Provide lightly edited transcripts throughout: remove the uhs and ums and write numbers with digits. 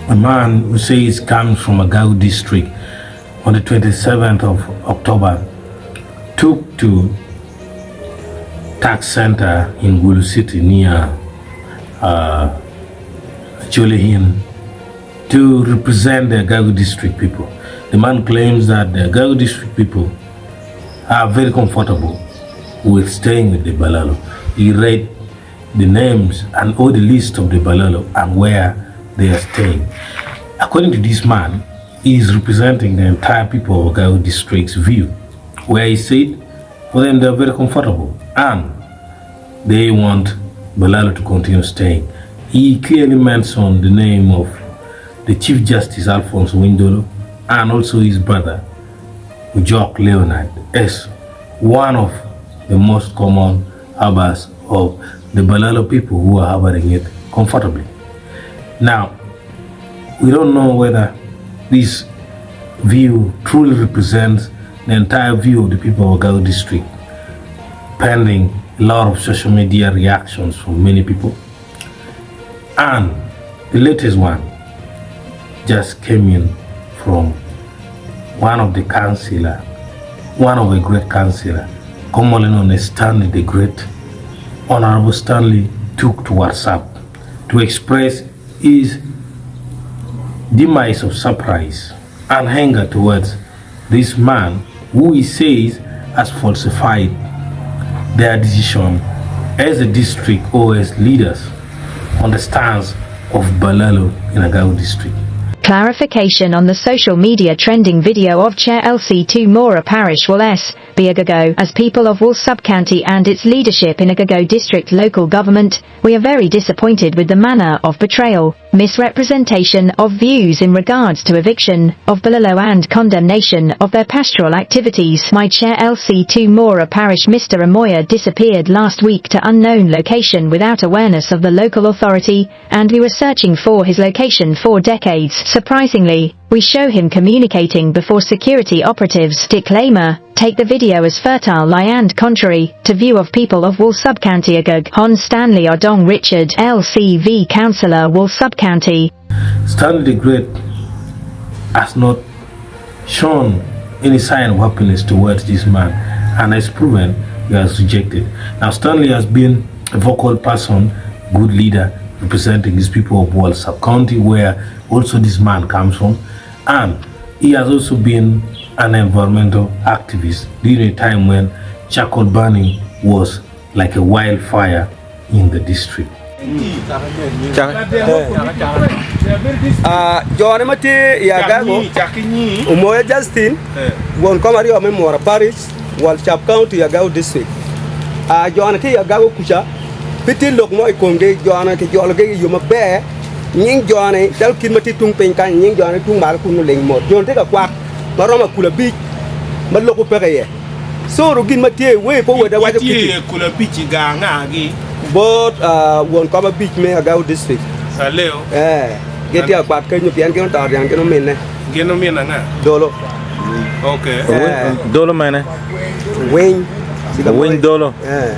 A man who says comes from Agago district on the 27th of October took to tax center in Gulu city near uh, Acholi to represent the Agago district people. The man claims that the Agago district people are very comfortable with staying with the Balaalo. He read the names and all the list of the Balaalo and where they are staying. According to this man, he is representing the entire people of Agago district's view, where he said for them they are very comfortable and they want Balaalo to continue staying. He clearly mentioned the name of the Chief Justice Alphonse Owiny and also his brother Ojok Leonard as one of the most common harbors of the Balaalo people who are harboring it comfortably. Now, we don't know whether this view truly represents the entire view of the people of Agago district, pending a lot of social media reactions from many people. And the latest one just came in from one of the councillor, one of the great councillor, commonly known as Stanley the Great, Honorable Stanley took to WhatsApp to express his demise of surprise and anger towards this man who he says has falsified their decision as a district or as leaders on the stance of Balaalo in Agago district. Clarification on the social media trending video of Chair LC2 Mora Parish Wol S. B. Agago. As people of Wol Sub-County and its leadership in Agago District local government, we are very disappointed with the manner of betrayal, misrepresentation of views in regards to eviction of Balaalo and condemnation of their pastoral activities. My Chair LC2 Mora Parish Mr. Amoya disappeared last week to unknown location without awareness of the local authority, and we were searching for his location for decades. Surprisingly, we show him communicating before security operatives. Disclaimer, take the video as fertile lie and contrary to view of people of Wol Sub-County Agag. Hon Stanley Odong Richard, LCV Councillor Wol Sub-County. Stanley the Great has not shown any sign of happiness towards this man and has proven he has rejected. Now Stanley has been a vocal person, good leader, representing his people of Wol Sub-County, where also this man comes from, and he has also been an environmental activist during a time when charcoal burning was like a wildfire in the district. Jone ma tye i Agago, Omoya Justin, won kom aryo me Mora Parish, Wal Sub County, Agago District. Jone tye i Agago kuca, pe tye lok mo i komgi, jone kijologi i yo maber, nying jone calo kit ma tye tung piny kany, nying jone tung malo kunu ling mot. Jone tye ka kwak ma romo akul abic ma lokwu peke iye. Coro gin ma tye, wee pe owed awaco Gitye kiti. i akul abic i gang angagi? Bot won kom abic me Agago District. Aleo. Ee, gitye ka kwat kenyo pien gin oto ryang gin ominne. Gin omine anga? Dolo. Ok. Ee. Dolo mene? Winy. Winy dolo. Ee.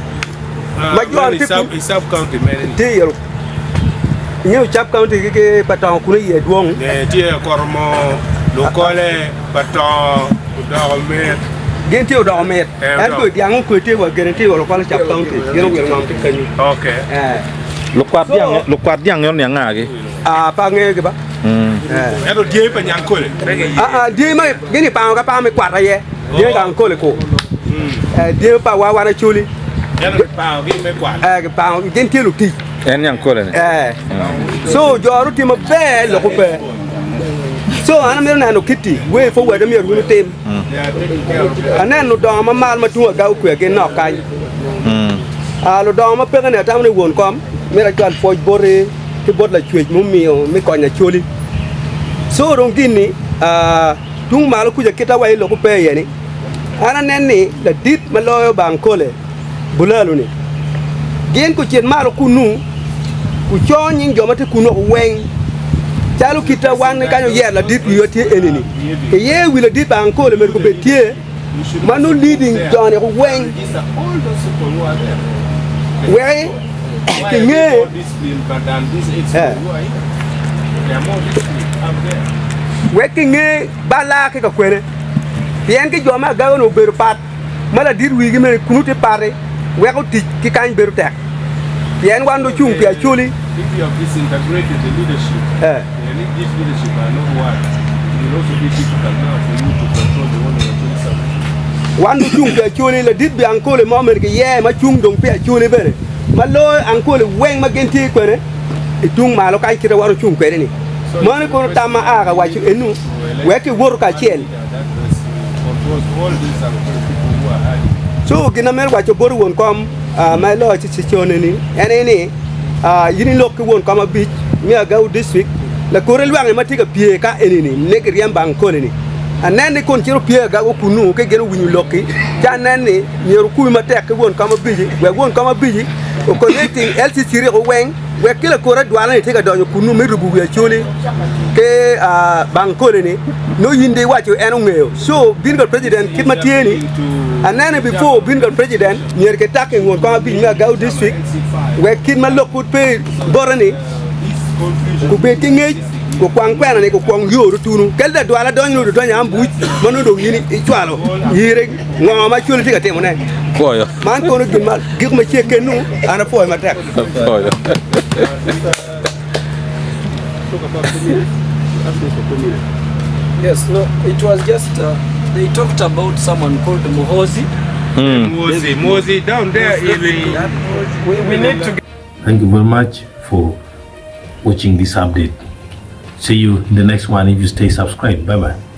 Ma jo Meno i sub county mene ni? Tye i ingeyo sub county ki ki Patongo kunu iye dwong. Ne tye Koromo, Lukole, Patongo, Odoko Mit. Gin tye Odoko Mit. Eh, Ento Odoko. dyang okwe tye wa gene tye wa Lukole sub county. Gin owilo ngom tye kenyo. Ok. Eh. Lukwat So- dyang lukwat dyang eno ni angagi? Ah, pe angeyo gi ba. Eh. Ento dyeyi pa Nyangkole. Ah, ah, dyeyi ma gin ipango ki apanga me kwat aye. Dyeyi ka Ankole ku. Eh, dyeyi pa wa wan Acholi. Ento gipangogi me kwat. Eh, gipango gin tye lutic. En Nyangkole ni. Eh. So jo tye maber loko pe. So an amito neno kiti way forward myero wun wutim. Aneno ludongo ma mal ma tung agago kwe gin nok kany. Ah, ludongo ma peke ni atamo ni won kom myero acwal pwoc boti ki bot lacwec mumiyo me konyo Acholi. So dong gin-ni ah, tung malo kuca kita wa i loko pe iye ni an anen ni ladit ma loyo bang kole Bulalu ni gin gucit malo kunnu guco nying jo ma tye kunnu woko weng calo kit ma wan kany oyero ladit wiwa tye eni-ni kiye wi ladit pa ankole myero gubed tye ma nongo leading jo-ni woko weng wek kinge. Wek kinge bal a ki ka kwene, pien ki jo me agago-ni obedo pat ma ladit wigi mene kunu tye pati weko tic ki kany bedo tek pien wan dong ocung pi Acholi. Wan dong ocung pi Acholi, ladit bi Ankole mo mene kiye ma cung dong pi Acholi bene ma loyo Ankole weng ma gin tye kwene i tung malo kany kite wan ocung kwede ni. Mano kono tam ma aa ka waco enu wek kiwoto kacel. Co gin ma mito waco bot won kom ma iloyo cicone-ni en aye ni, in ilok ki won kom abic me Agau District, lakore lwangi ma tye ka pye ka eni-ni ni giryem bang kole-ni. Anen ni kun cito pye Agago kunnu ka gin owinyo lokki, ci anen ni myero okumi matek ki won kom abici wek won kom abici o-connecting LCC ryeko weng Wek ki lakor adwala-ni tye ka donyo kunnu me rubo wi Acholi ki Bangkole-ni, nongo in dong iwaco en ongeyo. So, bin ka president kit ma tye-ni, anene before obin ka president, myero kitak i ngut kong abic me Agau district wek kit ma lok pud pe bote-ni, gubed ki ngec, gukwang kwena-ni, gukwong yo tutunu. Kel adwala donyo nongo dong donyo ambuc ma nongo dong in icwalo ire. Ngo ma Acholi tye ka timone? Pwoyo. Man kono gin ma giko ma cek kenu, an apwoyo matek. Pwoyo. Yes, no, it was just uh, they talked about someone called Muhozi. Muhozi, Muhozi down there in the We need to Thank you very much for watching this update. See you in the next one if you stay subscribed. Bye bye.